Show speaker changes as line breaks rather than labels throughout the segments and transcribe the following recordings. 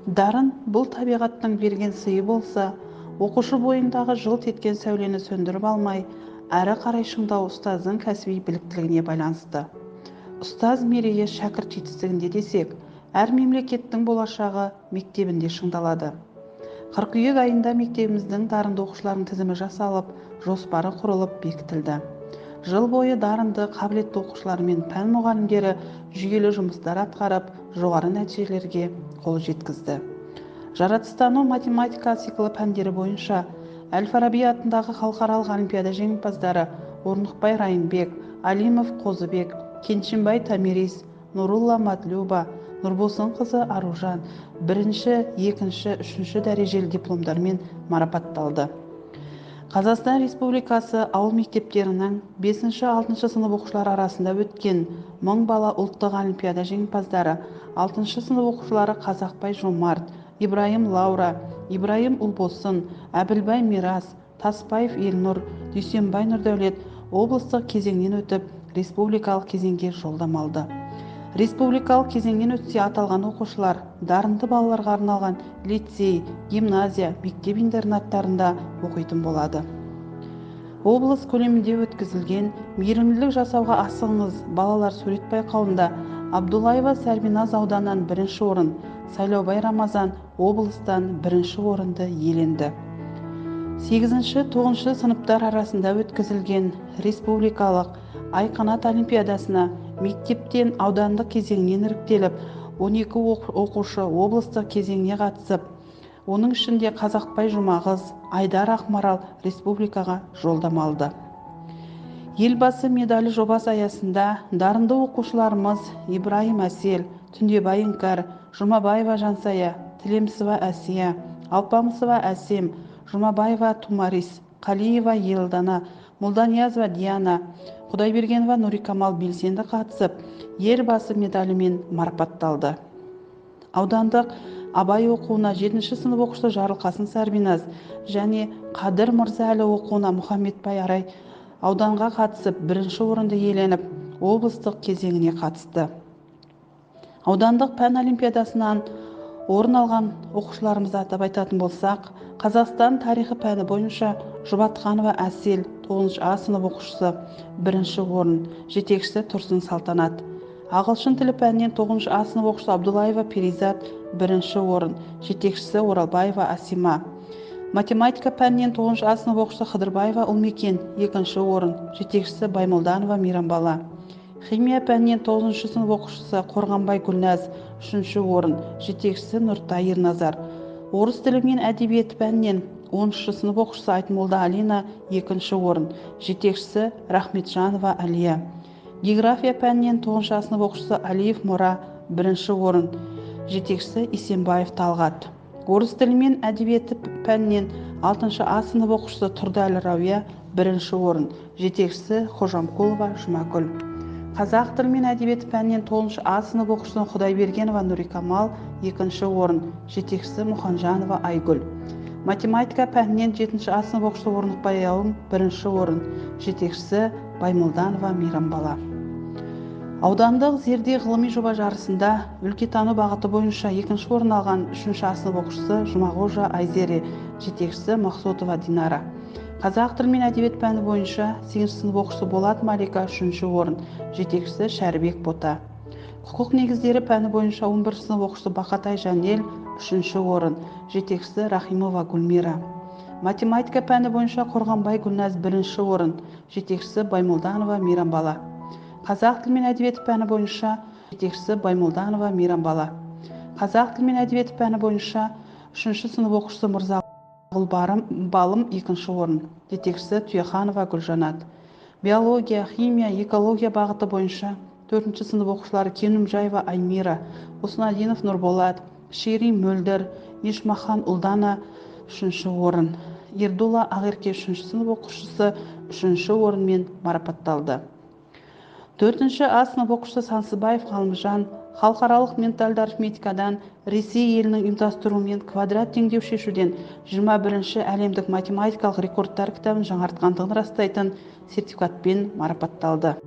Дарын бұл табиғаттың берген сыйы болса, оқушы бойындағы жылт еткен сәулені сөндіріп алмай, әрі қарай шыңдау ұстаздың кәсіби біліктілігіне байланысты. Ұстаз мерейі шәкірт жетістігінде десек, әр мемлекеттің болашағы мектебінде шыңдалады. Қыркүйек айында мектебіміздің дарынды оқушыларының тізімі жасалып, жоспары құрылып бекітілді. Жыл бойы дарынды, қабілетті оқушылармен пән мұғалімдері жүйелі жұмыстар атқарып, жоғары нәтижелерге қол жеткізді. Жаратылыстану, математика циклі пәндері бойынша Әл-Фараби атындағы халықаралық олимпиада жеңімпаздары Орнықбай Райымбек, Алимов Қозыбек, Кеншінбай Тамирис, Нурулла Матлюба, Нұрболсынқызы Аружан бірінші, екінші, үшінші дәрежелі дипломдармен марапатталды. Қазақстан Республикасы ауыл мектептерінің 5-6 сынып оқушылары арасында өткен 1000 бала ұлттық олимпиада жеңімпаздары 6 сынып оқушылары Қазақбай Жомарт, Ибраим Лаура, Ибраим Ұлбосын, Әбілбай Мирас, Таспаев Елнұр, Дүйсенбай Нұрдәулет облыстық кезеңнен өтіп, республикалық кезеңге жолдама алды. Республикалық кезеңнен өтсе, аталған оқушылар дарынды балаларға арналған лицей, гимназия, мектеп-интернаттарында оқитын болады. Облыс көлемінде өткізілген «Мейірімділік жасауға асығыңыз» балалар сурет байқауында Абдуллаева Сәрбиназ ауданнан бірінші орын, Сайлаубай Рамазан облыстан бірінші орынды иеленді. 8-9 сыныптар арасында өткізілген республикалық Айқанат олимпиадасына мектептен аудандық кезеңнен іріктеліп, 12 оқушы облыстық кезеңіне қатысып, оның ішінде Қазақбай Жұмағыз, Айдар Ақмарал республикаға жолдама алды. Елбасы медалі жобасы аясында дарынды оқушыларымыз Ибраим Әсел, Түндебай Іңкәр, Жұмабаева Жансая, Тілемсова Әсия, Алпамысова Әсем, Жұмабаева Тумарис, Қалиева Елдана, Молданиязова Диана, Құдайбергенова Нурикамал белсенді қатысып, Елбасы медалімен марапатталды. Аудандық Абай оқуына 7 сынып оқушысы Жарылқасын Сәрбиназ және Қадыр Мырза Әлі оқуына Мұхаммедбай Арай ауданға қатысып, бірінші орынды иеленіп, облыстық кезеңіне қатысты. Аудандық пән олимпиадасынан орын алған оқушыларымызды атап айтатын болсақ, Қазақстан тарихы пәні бойынша Жұбатқанова Әсел, 9 А сынып оқушысы, бірінші орын, жетекшісі Тұрсын Салтанат. Ағылшын тілі пәнінен 9 А сынып оқушысы Абдуллаева Перизат, бірінші орын, жетекшісі Оралбаева Асима. Математика пәнінен 9 А сынып оқушысы Қыдырбаева Ұлмекен, екінші орын, жетекшісі Баймолданова Мейрамбала. Химия пәнінен 9 сынып оқушысы Қорғанбай Гүлназ, үшінші орын, жетекшісі Нұртай Ерназар. Орыс тілі мен әдебиеті пәнінен 10 сынып оқушысы Айтмолда Алина, екінші орын, жетекшісі Рахметжанова Алия. География пәнінен 9 сынып оқушысы Алиев Мұра, бірінші орын, жетекшісі Исенбаев Талғат. Орыс тілі мен әдебиеті пәнінен 6 А сынып оқушысы Тұрдәлі Рауия, бірінші орын, жетекшісі Қожамкулова Жұмагүл. Қазақ тілі мен әдебиеті пәнінен 9 А сынып оқушысы Құдайбергенова Нурикамал, екінші орын, жетекшісі Мұханжанова Айгүл. Математика пәнінен 7 А сынып оқушысы Орнықбай Аяулым, бірінші орын, жетекшісі Баймолданова Мейрамбала. Аудандық Зерде ғылыми жоба жарысында өлкетану бағыты бойынша екінші орын алған 3 А сынып оқушысы Жұмағожа Айзере, жетекшісі Мақсотова Динара. Қазақ тілі мен әдебиет пәні бойынша 8 сынып оқушысы Болат Малика, 3 орын, жетекшісі Шәрібек Бота. Құқық негіздері пәні бойынша 11 сынып оқушысы Бақатай Жанел, 3 орын, жетекшісі Рахимова Гүлмира. Математика пәні бойынша Қорғанбай Гүлназ, бірінші орын, жетекшісі Баймолданова Мейрамбала. Қазақ тілі мен әдебиеті пәні бойынша жетекшісі Баймолданова Мейрамбала. Қазақ тілі мен әдебиеті пәні бойынша 3 сынып оқушысы Мырза Балым, екінші орын, жетекшісі Тұяханова Гүлжанат. Биология, химия, экология бағыты бойынша 4 сынып оқушылары Кенімжаева Аймира, Осынадинов Нұрболат, Шери Мөлдір, Ешмахан Ұлдана, 3 орын. Ердулла Ақерке, 3 сынып оқушысы, 3 орынмен марапатталды. 4 А сынып оқушысы Сансызбаев Ғалымжан халықаралық менталды арифметикадан Ресей елінің ұйымдастыруымен квадрат теңдеу шешуден 21 әлемдік математикалық рекордтар кітабын жаңартқандығын растайтын сертификатпен марапатталды.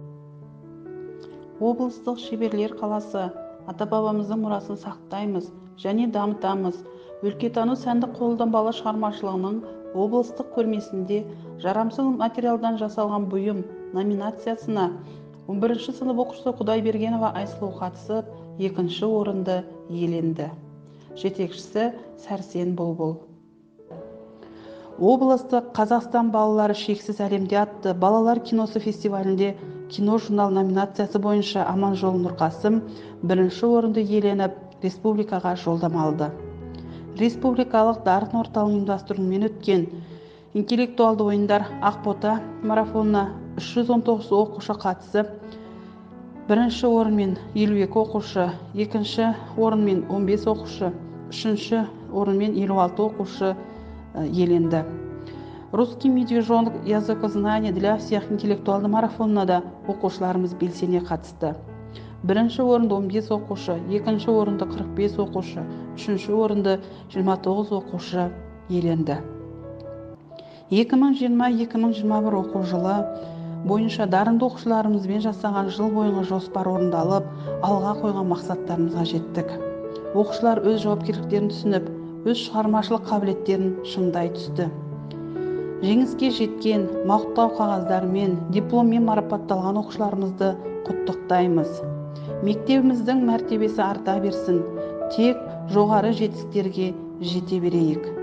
Облыстық шеберлер қаласы, ата-бабамыздың мұрасын сақтаймыз, және дамытамыз өлкетану сәндік қолданбалы шығармашылығының облыстық көрмесінде «Жарамсыз материалдан жасалған бұйым» номинациясына 11 сынып оқушысы Құдайбергенова Айсұлу қатысып, екінші орынды иеленді. Жетекшісі Сәрсен Бұлбұл. Облыстық «Қазақстан балалары шексіз әлемде» атты балалар киносы фестивалінде «Кино журнал» номинациясы бойынша Аманжол Нұрқасым бірінші орынды иеленіп, республикаға жолдама алды. Республикалық «Дарын» орталығының ұйымдастыруымен өткен интеллектуалды ойындар «Ақбота» марафонына 319 оқушы қатысып, бірінші орынмен 52 оқушы, екінші орынмен 15 оқушы, үшінші орынмен 56 оқушы иеленді. «Русский медвежонок. Языкознание для всех» интеллектуалды марафонына да оқушыларымыз белсене қатысты. Бірінші орынды 15 оқушы, екінші орынды 45 оқушы, үшінші орынды 29 оқушы иеленді. 2020-2021 оқу жылы бойынша дарынды оқушыларымызбен жасаған жыл бойғы жоспар орындалып, алға қойған мақсаттарымызға жеттік. Оқушылар өз жауапкершіліктерін түсініп, өз шығармашылық қабілеттерін шыңдай түсті. Жеңіске жеткен, мақтау қағаздарымен, дипломмен марапатталған оқушыларымызды құттықтаймыз. Мектебіміздің мәртебесі арта берсін, тек жоғары жетістіктерге жете берейік.